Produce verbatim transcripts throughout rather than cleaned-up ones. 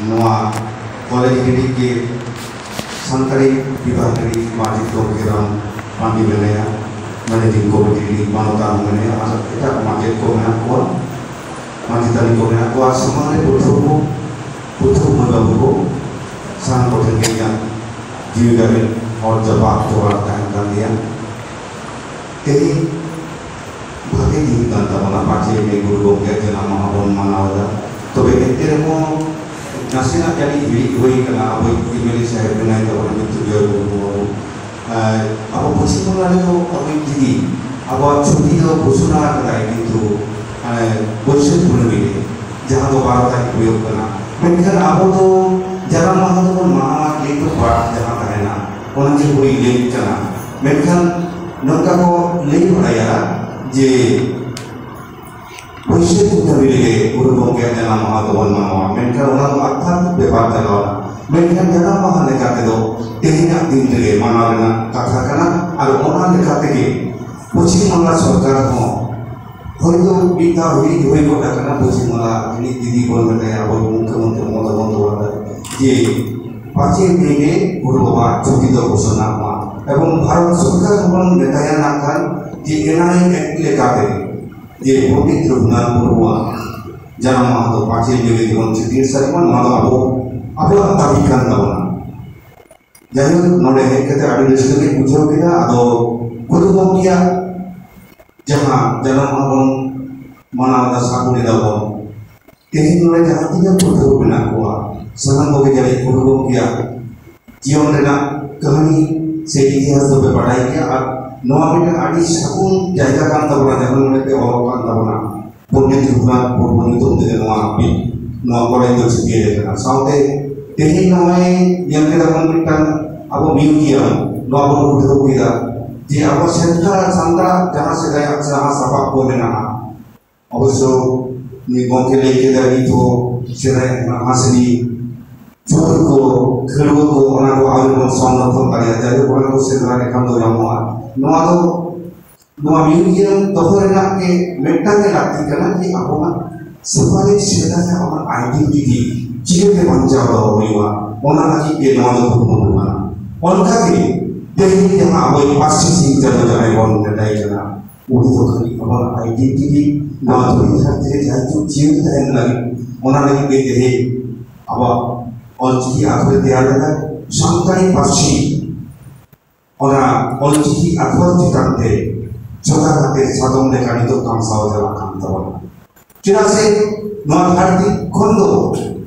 ᱱᱚᱣᱟ ᱠᱚᱞᱮᱡᱽ ᱨᱤᱱᱤᱡ ᱜᱮ ᱥᱟᱱᱛᱟᱲᱤ ᱵᱤᱵᱷᱟᱜᱽ ᱨᱤᱱᱤᱡ ᱢᱟᱪᱮᱫ ᱜᱚᱢᱠᱮ ᱨᱟᱢ ᱯᱟᱱᱰᱤ ᱢᱮᱱᱟᱭᱟ, ᱢᱮᱱᱮᱡᱤᱝ ᱠᱚᱢᱤᱴᱤ ᱨᱤᱱᱤᱡ ᱢᱟᱱᱚᱛᱟᱱ ᱢᱮᱱᱟᱭᱟ, ᱟᱨ ᱮᱴᱟᱜ ᱢᱟᱪᱮᱫ ᱠᱚ ᱢᱮᱱᱟᱜ ᱠᱚᱣᱟ, ᱢᱟᱪᱮᱛᱟᱹᱱᱤ ᱠᱚ ᱢᱮᱱᱟᱜ ᱠᱚᱣᱟ, ᱥᱟᱢᱟᱝ ᱨᱮ ᱯᱟᱹᱴᱷᱩᱣᱟᱹ ᱠᱚ, ᱯᱟᱹᱴᱷᱩᱣᱟᱹ ᱢᱟᱹᱭ ᱵᱟᱹᱵᱩ ᱠᱚ, ᱥᱟᱱᱟᱢ ᱠᱚᱴᱷᱮᱱ ᱜᱮ ᱤᱧᱟᱹᱜ ᱡᱤᱣᱤ ᱜᱟᱵᱮ ᱦᱚᱲ ᱡᱚᱯᱟᱜ ᱡᱚᱦᱟᱨ ᱛᱟᱦᱮᱱ ᱠᱟᱱ ᱜᱮᱭᱟ᱾ ᱛᱮᱦᱮᱧ ᱵᱷᱟᱜᱮ ᱫᱤᱱ ᱠᱟᱱ ᱛᱟᱵᱚᱱᱟ, ᱯᱟᱸᱪᱮᱭ ᱢᱮ ᱜᱩᱨᱩ ᱜᱚᱢᱠᱮᱭᱟᱜ ᱡᱟᱱᱟᱢ ᱢᱟᱦᱟ ᱵᱚᱱ ᱢᱟᱱᱟᱣ ᱮᱫᱟ᱾ ᱛᱚᱵᱮ ᱮᱱᱛᱮ ᱨᱮᱦᱚᱸ ᱱᱟᱥᱮᱱᱟᱜ ᱡᱟᱹᱱᱤᱡ ᱦᱤᱲᱤᱡ ᱦᱩᱭ ᱠᱟᱱᱟ, ᱟᱵᱚᱭᱤᱡ ᱮᱢ ᱮᱞ ᱮ ᱥᱟᱦᱮᱵ ᱢᱮᱱᱟᱭ ᱛᱟᱵᱚᱱᱟ ᱱᱤᱛᱚᱜ ᱡᱚᱭ ᱢᱩᱨᱢᱩ ᱵᱟᱵᱩ᱾ ᱟᱨ ᱟᱵᱚ ᱯᱚᱪᱷᱤᱢ ᱵᱟᱝᱞᱟ ᱨᱮᱫᱚ ᱟᱵᱚᱭᱤᱡ ᱫᱤᱫᱤ ᱟᱵᱚᱣᱟᱜ ᱪᱷᱩᱴᱤ ᱫᱚ ᱜᱷᱳᱥᱚᱱᱟ ᱟᱠᱟᱫᱟᱭ, ᱠᱤᱱᱛᱩ ᱟᱨ ᱵᱟᱹᱭᱥᱟᱹᱠᱷ ᱠᱩᱱᱟᱹᱢᱤ ᱨᱮ, ᱡᱟᱦᱟᱸ ᱫᱚ ᱵᱟᱨᱚ ᱛᱟᱹᱨᱤᱠᱷ ᱦᱩᱭᱩᱜ ᱠᱟᱱᱟ, ᱢᱮᱱᱠᱷᱟᱱ ᱟᱵᱚ ᱫᱚ ᱡᱟᱱᱟᱢ ᱢᱟᱦᱟ ᱫᱚᱵᱚᱱ ᱢᱟᱱᱟᱣᱟ ᱞᱟᱹᱭ ᱫᱚ ᱵᱟᱫ ᱡᱟᱦᱟᱸ ᱛᱟᱦᱮᱱᱟ, ᱚᱱᱟ ᱜᱮ ᱦᱩᱭ ᱞᱟᱹᱭ ᱠᱟᱱᱟ᱾ ᱢᱮᱱᱠᱷᱟᱱ ᱱᱚᱝᱠᱟ ᱠᱚ ᱞᱟᱹᱭ ᱵᱟᱲᱟᱭᱟ ᱡᱮ ᱵᱟᱹᱭᱥᱟᱹᱠᱷ ᱠᱩᱱᱟᱹᱢᱤ ᱨᱮᱜᱮ ᱜᱩᱨᱩ ᱜᱚᱢᱠᱮᱭᱟᱜ ᱡᱟᱱᱟᱢ ᱢᱟᱦᱟ ᱫᱚᱵᱚᱱ ᱢᱟᱱᱟᱣᱟ, ᱢᱮᱱᱠᱷᱟᱱ ᱚᱱᱟ ᱫᱚ ᱟᱛᱷᱟᱛ ᱵᱮᱯᱟᱨ ᱪᱟᱞᱟᱣ ᱮᱱᱟ᱾ ᱢᱮᱱᱠᱷᱟᱱ ᱡᱟᱱᱟᱢ ᱢᱟᱦᱟ ᱞᱮᱠᱟ ᱛᱮᱫᱚ ᱛᱮᱦᱮᱧᱟᱜ ᱫᱤᱱ ᱨᱮᱜᱮ ᱢᱟᱱᱟᱣ ᱨᱮᱱᱟᱜ ᱠᱟᱛᱷᱟ ᱠᱟᱱᱟ᱾ ᱟᱨ ᱚᱱᱟ ᱞᱮᱠᱟ ᱛᱮᱜᱮ ᱯᱚᱪᱷᱤᱢ ᱵᱟᱝᱞᱟ ᱥᱚᱨᱠᱟᱨ ᱦᱚᱸ ᱦᱚᱭᱛᱳ ᱢᱤᱫ ᱫᱷᱟᱣ ᱦᱤᱲᱤᱡ ᱦᱩᱭ ᱜᱚᱫ ᱟᱠᱟᱱᱟ, ᱯᱚᱪᱷᱤᱢ ᱵᱟᱝᱞᱟ ᱨᱤᱱᱤᱡ ᱫᱤᱫᱤ ᱵᱚᱱ ᱢᱮᱛᱟᱭᱟ, ᱟᱵᱚ ᱢᱩᱠᱷᱭᱚᱢᱚᱱᱛᱨᱤ ᱢᱚᱢᱚᱛᱟ ᱵᱚᱱᱫᱚᱯᱟᱫᱷᱭᱟᱭ, ᱡᱮ ᱯᱟᱸᱪᱮᱭ ᱢᱮ ᱜᱮ ᱜᱩᱨᱩ ᱵᱟᱵᱟ ᱪᱷᱩᱴᱤ ᱫᱚ ᱜᱷᱳᱥᱚᱱᱟ ᱢᱟ᱾ ᱮᱵᱚᱝ ᱵᱷᱟᱨᱚᱛ ᱥᱚᱨᱠᱟᱨ ᱦᱚᱸᱵᱚᱱ ᱢᱮᱛᱟᱭᱟ ᱱᱟᱜ ᱠᱷᱟᱱ ᱡᱮ ᱮᱱ ᱟᱭ ᱮᱠᱴ ᱞᱮᱠᱟᱛᱮ ᱡᱮ ᱯᱚᱱᱰᱤᱛ ᱨᱚᱜᱷᱩᱱᱟᱛᱷ ᱢᱩᱨᱢᱩᱣᱟᱜ ᱡᱟᱱᱟᱢ ᱢᱟᱦᱟ ᱫᱚ ᱯᱟᱸᱪᱮᱭ ᱢᱮ ᱨᱮᱜᱮ ᱵᱚᱱ ᱪᱷᱟᱹᱴᱭᱟᱹᱨ ᱥᱟᱹᱨᱤ ᱢᱟ, ᱱᱚᱣᱟ ᱫᱚ ᱟᱵᱚ, ᱟᱵᱚᱣᱟᱜ ᱫᱟᱹᱵᱤ ᱠᱟᱱ ᱛᱟᱵᱚᱱᱟ᱾ ᱡᱟᱭᱦᱳᱠ, ᱱᱚᱰᱮ ᱦᱮᱡ ᱠᱟᱛᱮ ᱟᱹᱰᱤ ᱨᱟᱹᱥᱠᱟᱹ ᱜᱮᱧ ᱵᱩᱡᱷᱟᱹᱣ ᱠᱮᱫᱟ᱾ ᱟᱫᱚ ᱜᱩᱨᱩ ᱜᱚᱢᱠᱮᱭᱟᱜ ᱡᱟᱦᱟᱸ ᱡᱟᱱᱟᱢ ᱢᱟᱦᱟ ᱵᱚᱱ ᱢᱟᱱᱟᱣ ᱮᱫᱟ, ᱥᱟᱹᱜᱩᱱ ᱮᱫᱟ ᱵᱚᱱ, ᱛᱮᱦᱮᱧ ᱱᱚᱰᱮ ᱡᱟᱦᱟᱸ ᱛᱤᱱᱟᱹᱜ ᱯᱟᱹᱴᱷᱩᱣᱟᱹ ᱢᱮᱱᱟᱜ ᱠᱚᱣᱟ, ᱥᱟᱱᱟᱢ ᱠᱚᱜᱮ ᱡᱟᱹᱱᱤᱡ ᱜᱩᱨᱩ ᱜᱚᱢᱠᱮᱭᱟᱜ ᱡᱤᱭᱚᱱ ᱨᱮᱱᱟᱜ ᱠᱟᱹᱦᱱᱤ ᱥᱮ ᱤᱛᱤᱦᱟᱥ ᱫᱚᱯᱮ ᱵᱟᱰᱟᱭ ᱜᱮᱭᱟ᱾ ᱟᱨ ᱱᱚᱣᱟ ᱢᱤᱫᱴᱟᱝ ᱟᱹᱰᱤ ᱥᱟᱹᱜᱩᱱ ᱡᱟᱭᱜᱟ ᱠᱟᱱ ᱛᱟᱵᱚᱱᱟ, ᱡᱟᱦᱟᱸ ᱱᱚᱰᱮ ᱯᱮ ᱚᱞᱚᱜ ᱠᱟᱱ ᱛᱟᱵᱚᱱᱟ᱾ ᱯᱚᱱᱰᱤᱛ ᱨᱚᱜᱷᱩᱱᱟᱛᱷ ᱢᱩᱨᱢᱩ ᱧᱩᱛᱩᱢ ᱛᱮᱜᱮ ᱱᱚᱣᱟ ᱦᱟᱹᱯᱤᱫ, ᱱᱚᱣᱟ ᱠᱚᱞᱮᱡᱽ ᱫᱚ ᱪᱷᱟᱹᱴᱭᱟᱹᱨ ᱟᱠᱟᱱᱟ᱾ ᱥᱟᱶᱛᱮ ᱛᱮᱦᱮᱧ ᱱᱚᱜᱼᱚᱭ ᱧᱮᱞ ᱠᱮᱫᱟ ᱵᱚᱱ ᱢᱤᱫᱴᱟᱝ ᱟᱵᱚ ᱢᱤᱭᱩᱡᱤᱭᱟᱢ, ᱱᱚᱣᱟ ᱵᱚᱱ ᱩᱰᱷᱟᱹᱣ ᱠᱮᱫᱟ, ᱡᱮ ᱟᱵᱚ ᱥᱟᱱᱛᱟᱲ, ᱥᱟᱱᱛᱟᱲᱟᱜ ᱡᱟᱦᱟᱸ ᱥᱮᱫᱟᱭᱟᱜ ᱡᱟᱦᱟᱸ ᱥᱟᱯᱟᱵ ᱠᱚ ᱢᱮᱱᱟᱜᱼᱟ, ᱚᱵᱚᱥᱥᱚ ᱩᱱᱤ ᱜᱚᱢᱠᱮ ᱞᱟᱹᱭ ᱠᱮᱫᱟ, ᱱᱤᱛ ᱦᱚᱸ ᱥᱮᱫᱟᱭ ᱚᱱᱟ ᱦᱟᱸᱥᱞᱤ ᱡᱩᱣᱟᱹᱱ ᱠᱚ, ᱠᱷᱟᱹᱲᱣᱟᱹ ᱠᱚ, ᱚᱱᱟ ᱠᱚ ᱟᱹᱣᱨᱤ ᱵᱚᱱ ᱥᱚᱝᱨᱚᱠᱷᱚᱱ ᱫᱟᱲᱮᱭᱟᱜᱼᱟ᱾ ᱡᱟᱭᱦᱳᱠ, ᱚᱱᱟ ᱠᱚ ᱥᱮᱸᱫᱽᱨᱟ ᱞᱮᱠᱷᱟᱱ ᱫᱚ ᱧᱟᱢᱚᱜᱼᱟ᱾ ᱱᱚᱣᱟ ᱫᱚ, ᱱᱚᱣᱟ ᱢᱤᱭᱩᱡᱤᱭᱟᱢ ᱫᱚᱦᱚ ᱨᱮᱱᱟᱜ ᱜᱮ ᱢᱤᱫᱴᱟᱝ ᱜᱮ ᱞᱟᱹᱠᱛᱤ ᱠᱟᱱᱟ, ᱡᱮ ᱟᱵᱚᱣᱟᱜ ᱥᱟᱯᱟᱨᱤ ᱥᱮᱫᱟᱭᱟᱜ ᱚᱱᱟ ᱟᱭᱰᱮᱱᱴᱤᱴᱤ, ᱪᱤᱠᱟᱹᱛᱮ ᱵᱟᱧᱪᱟᱣ ᱫᱚᱦᱚ ᱦᱩᱭᱩᱜᱼᱟ, ᱚᱱᱟ ᱞᱟᱹᱜᱤᱫ ᱜᱮ ᱱᱚᱣᱟ ᱫᱚ ᱠᱩᱨᱩᱢᱩᱴᱩ ᱠᱟᱱᱟ᱾ ᱚᱱᱠᱟᱜᱮ ᱛᱮᱦᱮᱧ ᱡᱟᱦᱟᱸ ᱟᱵᱚᱭᱤᱡ ᱯᱟᱹᱨᱥᱤ ᱥᱤᱧ ᱪᱟᱸᱫᱚ ᱡᱟᱦᱟᱸᱭ ᱵᱚᱱ ᱢᱮᱛᱟᱭ ᱠᱟᱱᱟ, ᱩᱱᱤ ᱫᱚ ᱠᱷᱟᱹᱞᱤ ᱟᱵᱚᱣᱟᱜ ᱟᱭᱰᱮᱱᱴᱤᱴᱤ, ᱱᱚᱣᱟ ᱫᱷᱩᱲᱤ ᱫᱷᱟᱹᱨᱛᱤ ᱨᱮ ᱡᱟᱦᱟᱸᱭ ᱡᱤᱭᱚᱱ ᱛᱟᱦᱮᱱ ᱞᱟᱹᱜᱤᱫ, ᱚᱱᱟ ᱞᱟᱹᱜᱤᱫ ᱜᱮ ᱛᱮᱦᱮᱧ ᱟᱵᱚᱣᱟᱜ ᱚᱞᱪᱤᱠᱤ ᱟᱹᱛᱩ ᱨᱮ ᱛᱮᱭᱟᱨ ᱞᱮᱱᱟ᱾ ᱥᱟᱱᱛᱟᱲᱤ ᱯᱟᱹᱨᱥᱤ ᱚᱱᱟ ᱚᱞᱪᱤᱠᱤ ᱟᱠᱷᱚᱨ ᱪᱮᱛᱟᱱ ᱛᱮ ᱡᱷᱚᱛᱟ ᱠᱟᱛᱮ ᱥᱟᱫᱚᱢ ᱞᱮᱠᱟ ᱱᱤᱛᱚᱜ ᱠᱟᱢᱥᱟᱣ ᱪᱟᱞᱟᱜ ᱠᱟᱱ ᱛᱟᱵᱚᱱᱟ᱾ ᱪᱮᱫᱟᱜ ᱥᱮ ᱱᱚᱣᱟ ᱫᱷᱟᱹᱨᱛᱤ ᱠᱷᱚᱱ ᱫᱚ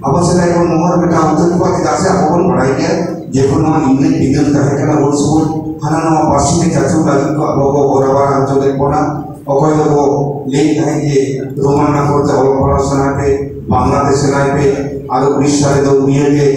ᱟᱵᱚ ᱥᱮᱫᱟᱭ ᱵᱚᱱ ᱢᱚᱦᱚᱨ ᱢᱤᱫᱴᱟᱝ ᱩᱛᱟᱹᱨ ᱠᱚᱣᱟ᱾ ᱪᱮᱫᱟᱜ ᱥᱮ ᱟᱵᱚ ᱵᱚᱱ ᱵᱟᱲᱟᱭ ᱜᱮᱭᱟ, ᱡᱚᱠᱷᱚᱱ ᱱᱚᱣᱟ ᱤᱝᱨᱮᱡᱽ ᱵᱤᱫᱟᱹᱞ ᱛᱟᱦᱮᱸ ᱠᱟᱱᱟ, ᱩᱱ ᱥᱚᱢᱚᱭ ᱦᱟᱱᱟ ᱱᱚᱣᱟ ᱯᱟᱹᱨᱥᱤ ᱛᱮ ᱪᱟᱪᱳ ᱞᱟᱹᱜᱤᱫ ᱠᱚ ᱟᱵᱚ ᱠᱚ ᱦᱚᱨᱟ ᱵᱟᱲᱟ ᱦᱚᱪᱚ ᱞᱮᱫ ᱵᱚᱱᱟ᱾ ᱚᱠᱚᱭ ᱫᱚᱠᱚ ᱞᱟᱹᱭ ᱛᱟᱦᱮᱸᱫ ᱡᱮ ᱨᱳᱢᱟᱱ ᱟᱠᱷᱚᱨ ᱛᱮ ᱚᱞᱚᱜ ᱯᱟᱲᱦᱟᱣ ᱥᱮᱬᱟᱭ ᱯᱮ, ᱵᱟᱝᱞᱟ ᱛᱮ ᱥᱮᱬᱟᱭ ᱯᱮ, ᱟᱨ ᱩᱲᱤᱥᱥᱟ ᱨᱮᱫᱚ ᱩᱲᱤᱭᱟᱹ ᱜᱮ